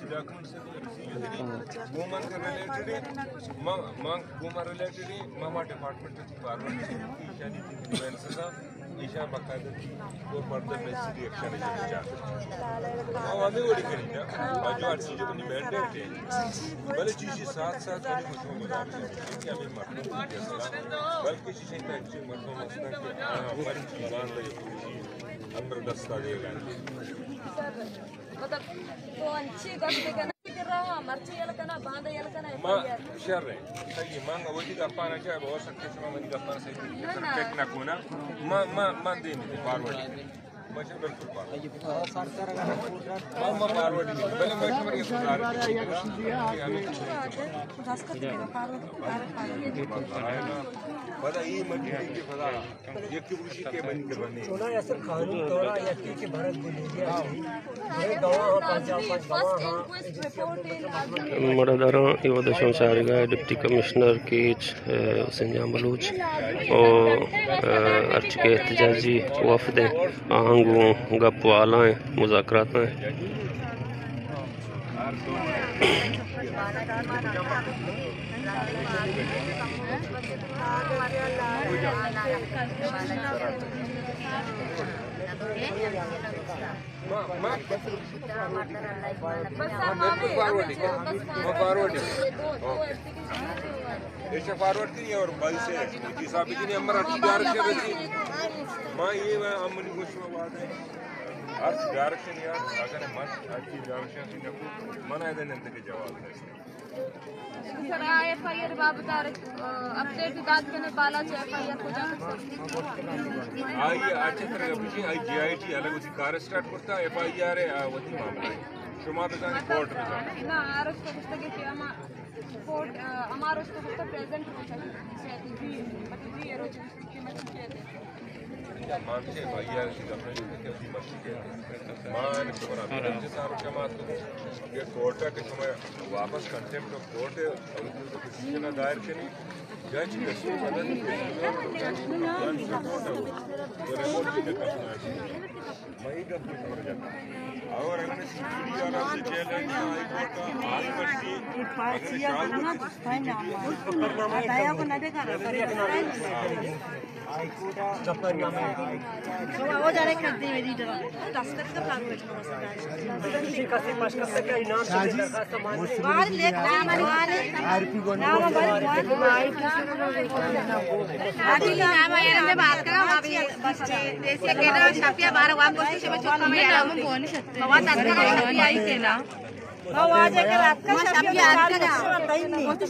ڈاکومنٹ سے ریسیو ہے، گوما ریلیٹڈ ہے، ما، ما گوما ریلیٹڈ ہے، ما، ما ڈپارٹمنٹ ءَ فارورڈ کنیں، ایشانی ڈیفینسز ءَ، ایشاں باقاعدہ اور فردر نیسیسری ایکشن ہے۔ ہم ہمے وڑی کنیں نا، جو ہر چیز اپنی مینڈیٹ ہے، بلے چیزی ساتھ ساتھ ہمیں کچھ گزارش ہے کہ ہمیں مردم، بلکہ چیزیں کا ایکچوئل مردم ہستا کہ ہماری زبان لگے، ہم دستا دے گا۔ مطلب، تو انچی گپ بکن کہ رہا، مرچی یل کنا، باندہ یل کنا، ما ایف آئی آر۔ شر ہے۔ صحیح، ما وتی گپاں نہ چاہے، بہت سکتے شما منی گپاں صحیح نہ، نہ۔ چیک نہ کونا۔ ما، ما، ما دے میں فارورڈ۔ ما چاہے بالکل فارورڈ۔ ما، ما فارورڈ نہیں۔ بلے میں شما یہ گزارش ہے کہ ہمیں دستخط کرو، فارورڈ، فارورڈ۔ پتہ یہ مجھے کہ پتہ یکے گوشی کہ من کہ بنے۔ چوناہا اصل قانون طورا یکے کہ بھرت گلیریا چی۔ یہ گواہ ہاں، پنجاہ پنج گواہ ہاں۔ مڑداراں اے وھد ءَ شمشارگاہ ءَ ڈپٹی کمشنر کیچ، اے، حسین جان بلوچ او، اے، ہرچی کہ احتجاجی وفد ءَ آہاں گوں گپ ءُ ہالاں، مذاکراتاں۔ ایشاں فارورڈ کنی اور بھائی سے حساب کنی، ہمارا ڈائریکشن رسی۔ ما یہ ہم منی گوش میں بات ہے۔ ہر ڈائریکشن یار، اگر من ہر چیز ڈائریکشن سے نکو، من آئے دن انت کے جواب دے۔ سر، آ ایف آئی آر بابت آ، اپڈیٹ دات کنے، بالاچ ایف آئی آر کجا کت؟ آئی اچھے طرح پوچھیں، آئی جی آئی ٹی الگ وتی کار اسٹارٹ کرتا، ایف آئی آر ہے، آ، وتی معاملہ ہے۔ شما بزانے، کورٹ بزانے۔ نا، آ روچ تو گشتگ کہ ہما کورٹ، آ، ہما روچ تو گشتگ پریزنٹ روچ ہے۔ جی، مطلب، جی، روچ قیمت کیا ہے؟ مانچے بھائی یار، اسی گپ نہیں کہ اپنی مرضی کے۔ مان شمارا جسا رکھا مات کو کہ کورٹ کا کہ شما واپس کنٹیمپٹ آف کورٹ ہے اور اس میں تو پٹیشن دائر کریں۔ جج کے سو مدد کے اور ہم نے سی پی ڈی والا سے چیلنج ہائی کورٹ کا، ہائی کورٹ کی، اگر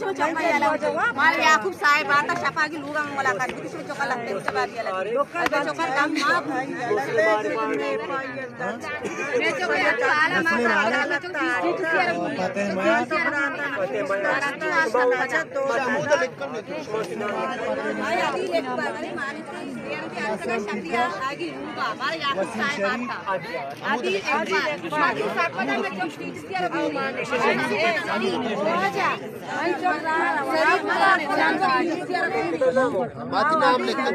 شاہ کو مارا یعقوب صاحب آتا، شپا کی لوگا ملاقات کی، شما چوکا لگتے، شما باری لگتے۔ شما چوکا کم ما۔ مات نام لکھ۔